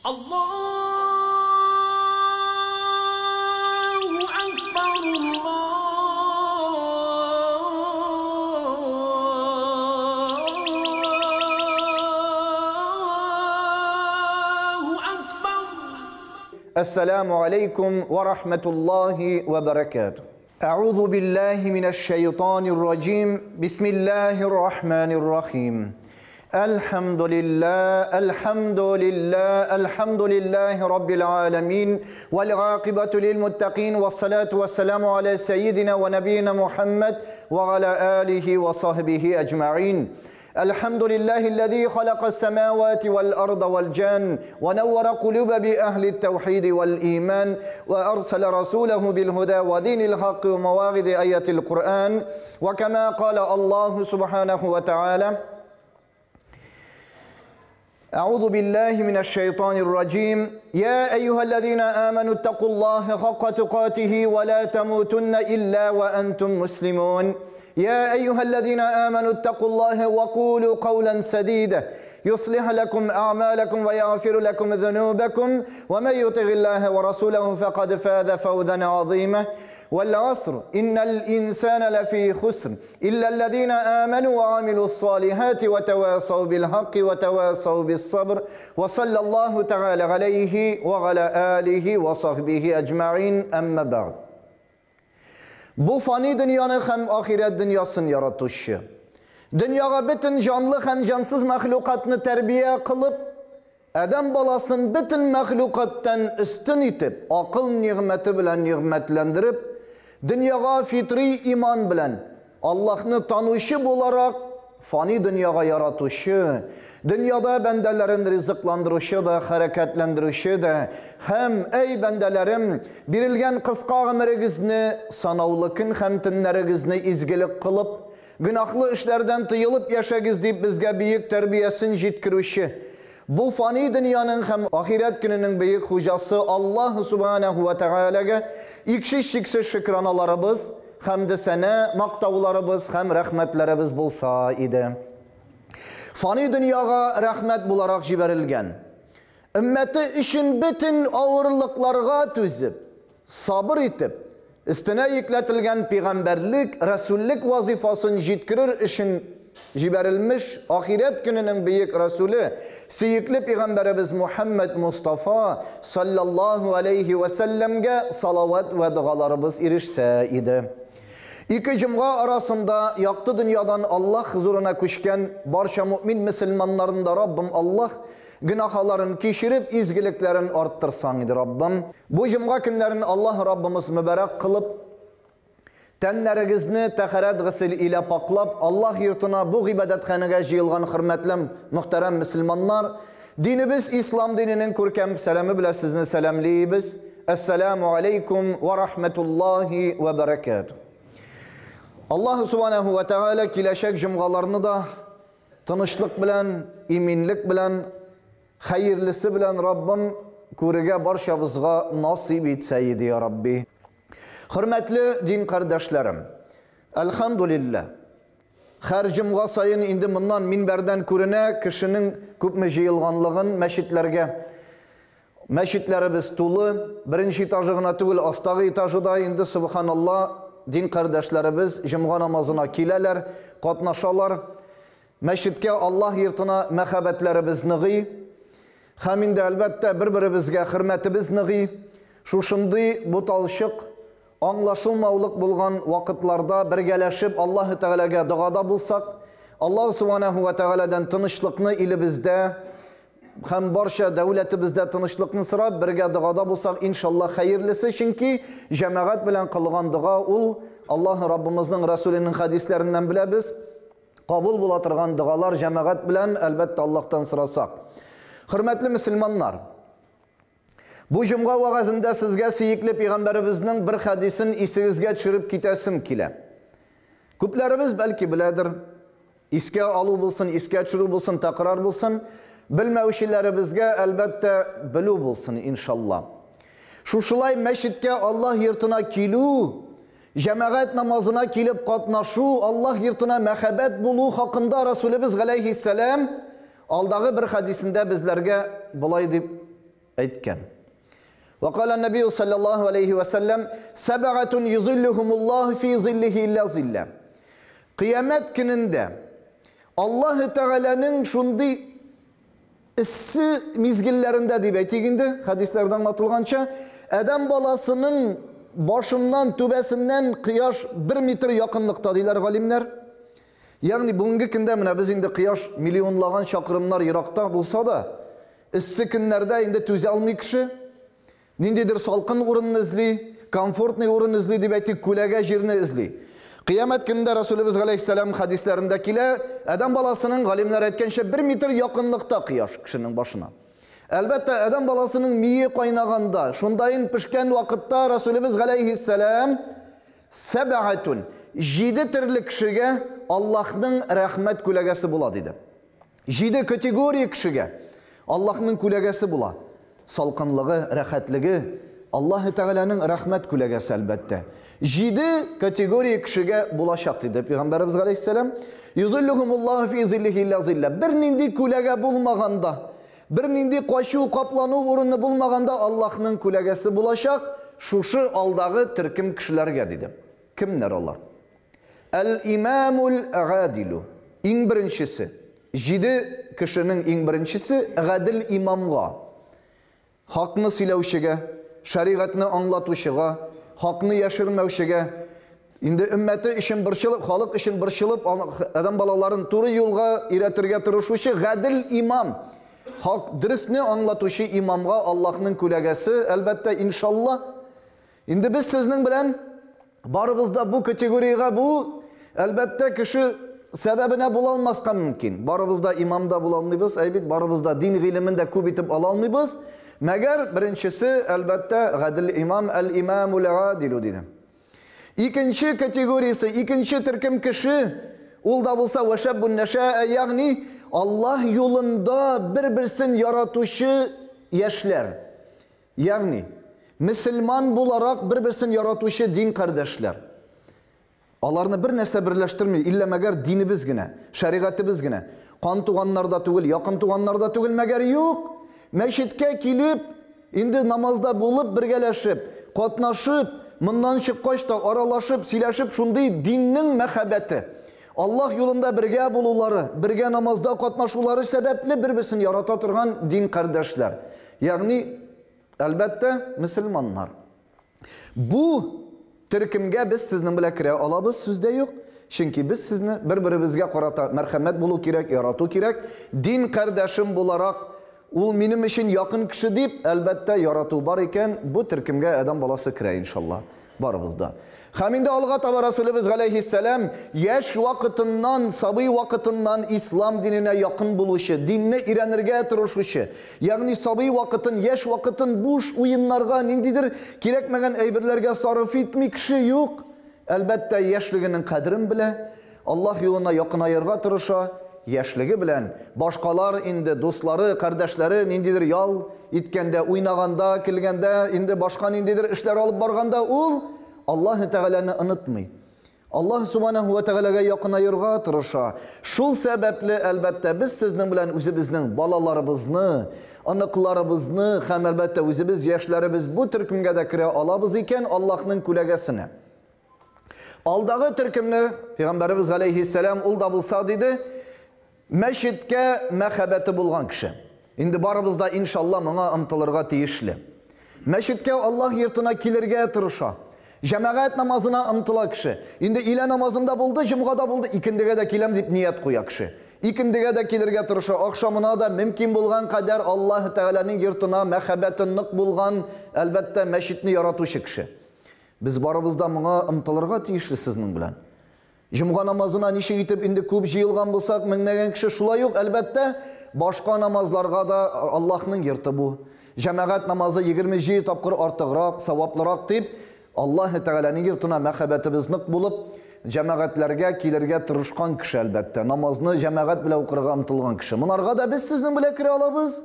Allahu Akbar, Allahu Akbar. Esselamu Aleykum ve Rahmetullahi ve Berekatuhu. Euzu billahi mineşşeytanirracim. Bismillahirrahmanirrahim. Elhamdülillah, elhamdülillah, elhamdülillahi Rabbil alemin. Vel akıbetu lil muttaqin ve salatu ve selamu ala seyyidina ve nebiyyina Muhammed ve ala alihi ve sahbihi ecma'in. Elhamdülillahillezî halakas semâvâti vel arda vel can ve nevvere kulûbe bi ehli't tevhîdi vel îmân ve ersele rasûlehu bil hudâ ve dinil hakkı ve mevâgidi ayetil Kur'an ve kemâ kâle Allahu subhânehu ve teâlâ. Euzu billahi mineşşeytanirracim. Ya eyyühellezîne âmenû ittakullâhe hakka tukâtihi ve lâ temûtunne illâ ve entum muslimûn. Ya eyyühellezîne âmenû ittakullâhe ve kûlû kavlen sedîde. Yuslih lekum a'mâlekum ve yağfir lekum zunûbekum ve men yuti'illâhe ve rasûlehu fekad fâze fevzen azîme. Vel asr innel insâne lefî husr illellezîne âmenû ve amilussâlihâti ve tevâsav bil hakki ve tevâsav bis sabr ve sallallahu teâlâ aleyhi ve alâ âlihi ve sahbihi ecma'in emme ba'd. Bu fani dünyanı hem ahiret dünyasını yaratışı, dünyaya bütün canlı hem cansız mahlukatını terbiye kılıp, Adam balasını bütün mahlukattan üstün itip, akıl nimeti bilen nimetlendirip, dünyaya fitri iman bilen, Allah'ını tanışı bularak fani dünyaya yaratışı, dünyada bendelerin rızıklandırışı da, hareketlendirişi de, hem ey bendelerim, birilgen kıska ömrünüzni, sanavlıkın hem tünlerinizni izgilik kılıp, günahlı işlerden tıyılıp yaşagız deyip bizge büyük terbiyesini jitkirişi, bu fani dünyanın hem ahiret gününün büyük hocası Allah Subhanahu ve Teala'ya eksiz şükranalarımız, hem de sene maktavlarımız, hem rahmetlerimiz bulsa idi. Fani dünyaya rahmet bularak jiberilgen, ümmeti için bütün ağırlıklarga tüzüp, sabır etip, üstüne yükletilgen peygamberlik, resullük vazifasını jitkirir için jiberilmiş ahiret gününün büyük Resulü, seyikli Peygamberimiz Muhammed Mustafa sallallahu aleyhi ve sellem'ge salavat ve dualarımız erişse idi. İki cumğa arasında yaktı dünyadan Allah huzuruna kuşken barça mümin Müslümanların da Rabbim Allah günahların keşirip izgiliklerin arttırsan idi Rabbim. Bu cumğa günlerin Allah Rabbimiz mübarek kılıp тәннәрегезне тәһарәт гысел илә паклап, Аллаһ йортына бу гыйбадәтханәгә җыелган хөрмәтле мөхтәрәм мөселманнар, динебез ислам диненең күркәм сәламе белән сезне сәламлибез. Әссәламу алейкум ва рахматуллаһи ва баракатуһ. Аллаһ субханаһу ва тааля киләчәк җомгаларны да тынычлык белән, иминлек белән, хәерлесе белән Раббым күрергә барчабызга насыйп итсә иде, я Рабби. Хөрмәтле дин кардәшләрем, әлхәмдүлилләһ, һәр җомга саен инде моннан минбәрдән күренә кешенең күпме җыелганлыгын мәчетләргә. Мәчетләребез тулы, беренче этажы гына түгел, астагы этажы да инде субханалла дин кардәшләребез җомга намазына киләләр, катнашалар. Мәчеткә Аллаһ йортына мәхәббәтләребез ныгый. Һәм инде әлбәттә бер-беребезгә хөрмәтебез ныгый. Шушындый буталчык аңлашылмаулык булган вакытларда бергәләшеп Аллаһ Тәгаләгә догада булсак, Аллаһ Субханаһу ва Тәгаләдән тынычлыкны илебездә һәм барча дәүләтебездә тынычлыкны сорап бергә догада булсак, иншаллаһ хәерлесе, чөнки җәмәгать белән кылган дога ул Аллаһ Раббымызның Расулының хәдисләреннән беләбез, кабул була торган догалар җәмәгать белән әлбәттә Аллаһтан сорасак. Хөрмәтле мөселманнар, бу җомга вәгазендә сезгә сөекле пәйгамбәребезнең бер хәдисен исегезгә төшереп китәсем килә. Күпләребез бәлки беләдер, искә алу булсын, искә төшерү булсын, тәкрар булсын, белмәүчеләребезгә әлбәттә белү булсын иншалла. Шушылай мәчеткә Аллаһ йортына килү, җәмәгать намазына килеп катнашу, Аллаһ йортына мәхәббәт булу хакында Расулыбыз галәйһиссәлам алдагы бер хәдисендә безләргә болай дип әйткән. Ва кала нәбию саллаллаһу алейхи ва саллям, сәбәгатун юзиллухумуллаһу фи зиллихи илля зилля. Кыямәт көнендә Аллаһ Тәгаләнең шундый эссе мизгелләрендә дип әйтик инде, хәдисләрдә аңлатылганча, адәм баласының башыннан, түбәсеннән кояш 1 метр якынлыкта диләр галимнәр. Ягъни бүгенге көндә менә без инде кояш миллионлаган чакрымнар еракта булса да, эссе көннәрдә инде түзә алмый кеше. Ниндидер салкын урынны эзли, комфортный урын эзли дип әйтик, күләгә җирне эзли. Кыямәт көнендә Расулыбыз галәйһиссәлам хәдисләрендә килә, адәм баласының, галимнәр әйткәнчә, 1 метр якынлыкта кояш кешенең башына. Әлбәттә, адәм баласының мие кайнаганда, шундаен пешкән вакытта Расулыбыз галәйһиссәлам сәбәгатун, 7 төрле кешегә Аллаһның рәхмәт күләгәсе була диде. 7 категория кешегә Аллаһның күләгәсе була. Салкынлыгы, рәхәтлеге, Аллаһ Тәгаләнең рәхмәт күләгәсе әлбәттә. 7 категория кешегә булачак диде Пәйгамбәребез галәйһиссәлам. Юзиллухумуллаһу фи зиллихи илля зилля. Бернинди күләгә булмаганда, бернинди качу, каплану урыны булмаганда Аллаһның күләгәсе булачак шушы алдагы төркем кешеләргә диде. Кемнәр алар? Әл-имамул гадилу. Иң беренчесе, 7 кешенең иң беренчесе гадел имамга. Хакны сөйләүчегә, шәригатьне аңлатучыга, хакны яшермәүчегә, инде өммәте өчен борчылып, халык өчен борчылып, адәм балаларын туры юлга өйрәтергә тырышучы гадел имам, хак дөресне аңлатучы имамга Аллаһның күләгәсе, әлбәттә, иншалла. Инде без сезнең белән барыбыз да бу категориягә, бу, әлбәттә, кеше сәбәбенә була алмаска мөмкин. Барыбыз да имам да була алмыйбыз, әй бит, барыбыз да дин гыйлемен дә күп итеп ала алмыйбыз. Мәгәр беренчесе, әлбәттә, гадел имам, әл-имамул гадилу диде. Икенче категориясе, икенче төркем кеше, ул да булса вәшәббун нәшәә, ягъни Аллаһ юлында бер-берсен яратучы яшьләр. Ягъни, мөселман буларак бер-берсен яратучы дин кардәшләр. Аларны бер нәрсә берләштерми, иллә мәгәр динебез генә, шәригатебез генә. Кан туганнар да түгел, якын туганнар да түгел, мәгәр юк. Мәчеткә килеп, инде намазда булып, бергәләшеп, катнашып, моннан чыккач та аралашып, сөйләшеп, шундый диннең мәхәббәте, Аллаһ юлында бергә булулары, бергә намазда катнашулары сәбәпле бер-берсен ярата торган дин кардәшләр. Ягъни, әлбәттә, мөселманнар. Бу төркемгә без сезнең белән керә алабыз, сүз дә юк. Чөнки без сезне бер-беребезгә карата мәрхәмәт булу кирәк, ярату кирәк. Дин кардәшем буларак, ул минем өчен якын кеше дип, әлбәттә, ярату бар икән, бу төркемгә адәм баласы керә, иншалла. Барыбыз да. Һәм инде алга таба Расулебез галәйһиссәлам яшь вакытыннан, сабый вакытыннан ислам диненә якын булучы, динне өйрәнергә тырышучы, ягъни сабый вакытын, яшь вакытын буш уеннарга, ниндидер кирәкмәгән әйберләргә сарыф итми кеше юк. Әлбәттә, яшьлегенең кадерен белә, Аллаһ юлына якынаерга тырыша, яшьлеге белән башкалар инде дуслары, кардәшләре ниндидер ял иткәндә, уйнаганда, килгәндә, инде башка ниндидер эшләр алып барганда ул Аллаһ Тәгаләне онытмый. Аллаһ Субханаһу ва Тәгаләгә якынаерга тырыша. Шул сәбәпле, әлбәттә, без сезнең белән үзебезнең балаларыбызны, оныкларыбызны һәм әлбәттә үзебез яшьләребез бу төркемгә дә керә алабыз икән Аллаһның күләгәсенә. Алдагы төркемне Пәйгамбәребез галәйһиссәлам ул да булса диде, мәчеткә мәхәббәте булган кеше. Инде барыбыз да иншалла моңа омтылырга тиешле. Мәчеткә Аллаһ йортына килергә тырыша. Җәмәгать намазына омтыла кеше. Инде илә намазында булды, җомгада булды, икендегә дә киләм дип ният куя кеше. Икендегә дә килергә тырыша, ахшамына да мөмкин булган кадәр Аллаһ Тәгаләнең йортына мәхәббәте нык булган, әлбәттә, мәчетне яратучы кеше. Без барыбыз да моңа омтылырга тиешле сезнең белән. Җомга намазына ничек итеп инде күп җыелган булсак, меңнәгән кеше шулай ук, әлбәттә, башка намазларга да Аллаһның йорты бу. Җәмәгать намазы 27 тапкыр артыграк, саваплырак дип, Аллаһ Тәгаләнең йортына мәхәббәтебез нык булып, җәмәгатьләргә килергә тырышкан кеше, әлбәттә, намазны җәмәгать белән укырга омтылган кеше. Монарга да без сезнең белән керә алабыз.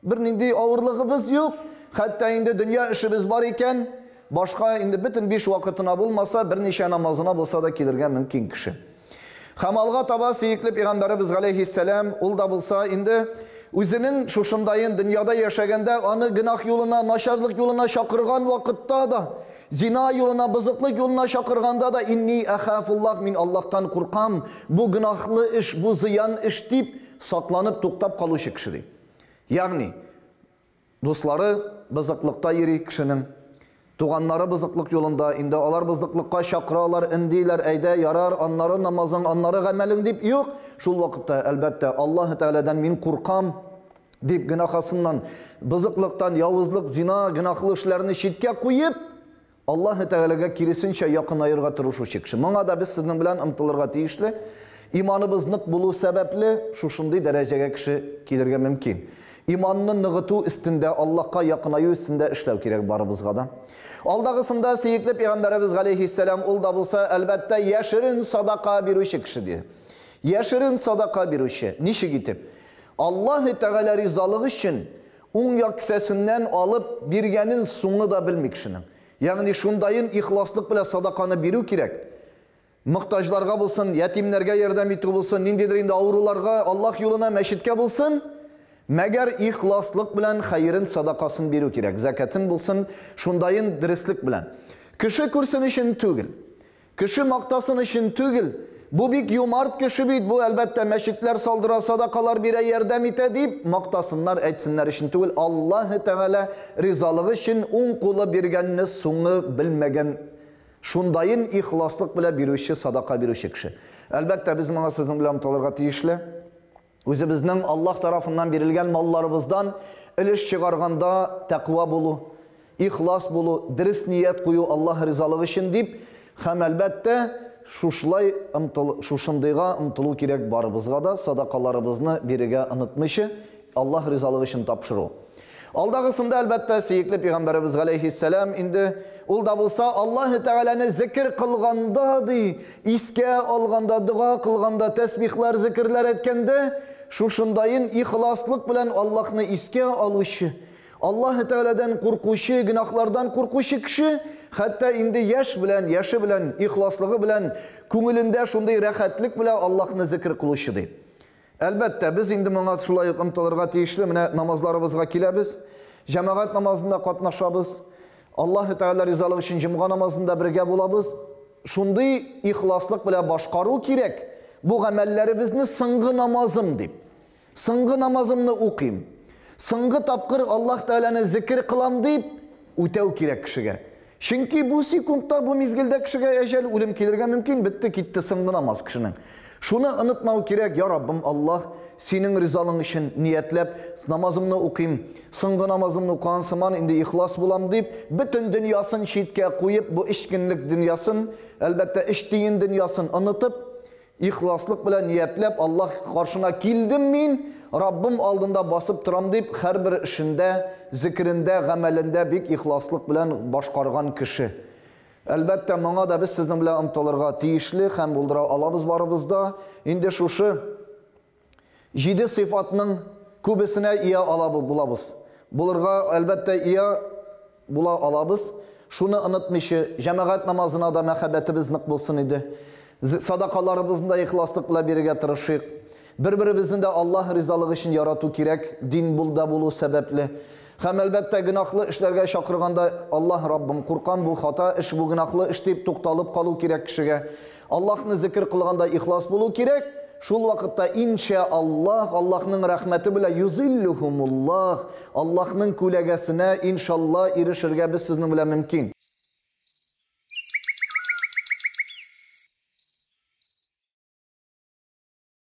Бернинди авырлыгыбыз юк. Хәтта инде дөнья эшебез бар икән, башка инде бөтен биш вакытына булмаса, берничә намазына булса да килергә мөмкин кеше. Һәм алга таба сөекле пәйгамбәребез галәйһиссәлам, ул да булса инде Үзенең шушындаен дөньяда яшәгәндә аны гөнаһ юлына, начарлык юлына чакырган вакытта да, зина юлына, бозыклык юлына чакырганда да инни әхафуллах, мин Аллаһтан куркам, бу гөнаһлы эш, бу зыян эш дип сакланып туктап калучы кеше ди. Ягъни дуслары бозыклыкта йөри кешенең, туганнары бозыклык юлында, инде алар бозыклыкка чакыралар, индиләр, әйдә, ярар, аннары намазың, аннары гамәлең дип, юк. Шул вакытта, әлбәттә, Аллаһ Тәгаләдән мин куркам дип гөнаһасыннан, бозыклыктан, явызлык, зина, гөнаһлы эшләрне читкә куеп, Аллаһ Тәгаләгә киресенчә якынаерга тырышучы кеше. Моңа да без сезнең белән омтылырга тиешле. Иманыбыз нык булу сәбәпле шушындый дәрәҗәгә кеше килергә мөмкин. Иманны ныгыту өстендә, Аллаһка якынаю өстендә эшләү кирәк барыбызга да. Алдагысында сөекле пәйгамбәребез галәйһиссәлам ул да булса, әлбәттә, яшерен садака бирүче кеше ди. Яшерен садака бирүче. Ничек итеп? Аллаһ Тәгалә ризалыгы өчен уң як кесәсеннән алып биргәнен суңы да белми кешенең. Ягъни шундаен ихласлык белән садаканы бирү кирәк. Мохтаҗларга булсын, ятимнәргә ярдәм итү булсын, ниндидер инде авыруларга, Аллаһ юлына, мәчеткә булсын, мәгәр ихласлык белән хәерен, садакасын бирү кирәк. Закатын булсын, шундаен дөреслек белән. Кеше күрсен өчен түгел. Кеше мактасын өчен түгел. Бу бик юмарт кеше бит, бу әлбәттә мәчетләр салдыра, садакалар бирә, ярдәм итә дип мактасыннар, әйтсеннәр өчен түгел. Аллаһ Тәгалә ризалыгы өчен уң кулы биргәнне суңы белмәгән шундаен ихласлык белән бирүче, садака бирүче кеше. Әлбәттә, без моңа сезнең белән омтылырга тиешле. Үзебезнең Аллаһ тарафыннан бирелгән малларыбыздан өлеш чыгарганда тәкъва булу, ихлас булу, дөрес ният кую Аллаһ ризалыгы өчен дип, һәм әлбәттә, шушылай омтыл, шушындыйга омтылу кирәк барыбызга да, садакаларыбызны бирергә онытмыйча, Аллаһ ризалыгы өчен тапшыру. Алдагысында әлбәттә сөекле пәйгамбәребез галәйһиссәлам инде ул да булса Аллаһ Тәгаләне зикр кылганда ди, искә алганда, дога кылганда, тәсбихлар, зикрләр әйткәндә, шушындаен ихласлык белән Аллаһны искә алучы, Аллаһ Тәгаләдән куркучы, гөнаһлардан куркучы кеше, хәтта инде яшь белән, яше белән, ихласлыгы белән, күңелендә шундый рәхәтлек белән Аллаһны зикр кылучы ди. Әлбәттә, без инде моңа шулай ук омтылырга тиешле. Менә намазларыбызга киләбез. Җәмәгать намазында катнашабыз. Аллаһ Тәгалә ризалыгы өчен җомга намазында бергә булабыз. Шундый ихласлык белән башкару кирәк. Бу гамәлләребезне соңгы намазым дип. Соңгы намазымны укыйм. Соңгы тапкыр Аллаһ Тәгаләне зикр кылам дип үтәү кирәк кешегә. Чөнки бу секундта, бу мизгелдә кешегә әҗәл, үлем килергә мөмкин, бетте, китте соңгы намаз кешенең. Шуны онытмау кирәк, я Раббым Аллаһ, синең ризалың өчен ниятләп намазымны укыйм, соңгы намазымны укыган сыман инде ихлас булам дип, бөтен дөньясын читкә куеп, бу өч көнлек дөньясын, әлбәттә, өч тиен дөньясын онытып, ихласлык белән ниятләп Аллаһ каршына килдем мин, Раббым алдында басып торам дип, һәрбер эшендә, зикрендә, гамәлендә бик ихласлык белән башкарган кеше. Әлбәттә, моңа да без сезнең белән омтылырга тиешле һәм булдыра алабыз барыбыз да. Инде шушы 7 сыйфатның күбесенә ия ала булабыз. Булырга, әлбәттә, ия була алабыз. Шуны онытмыйча, җәмәгать намазына да мәхәббәтебез нык булсын иде. Садакаларыбызны да ихласлык белән бирергә тырышыйк. Бер-беребезне дә Аллаһ ризалыгы өчен ярату кирәк, дин булда булу сәбәпле. Һәм әлбәттә гөнаһлы эшләргә чакырганда Аллаһ Раббым, куркам бу хата эш, бу гөнаһлы эш дип тукталып калу кирәк кешегә. Аллаһны зикр кылганда ихлас булу кирәк. Шул вакытта инша Аллаһ, Аллаһның рәхмәте белән юзиллухумуллаһ, Аллаһның күләгәсенә иншалла ирешергә без сезнең белән мөмкин.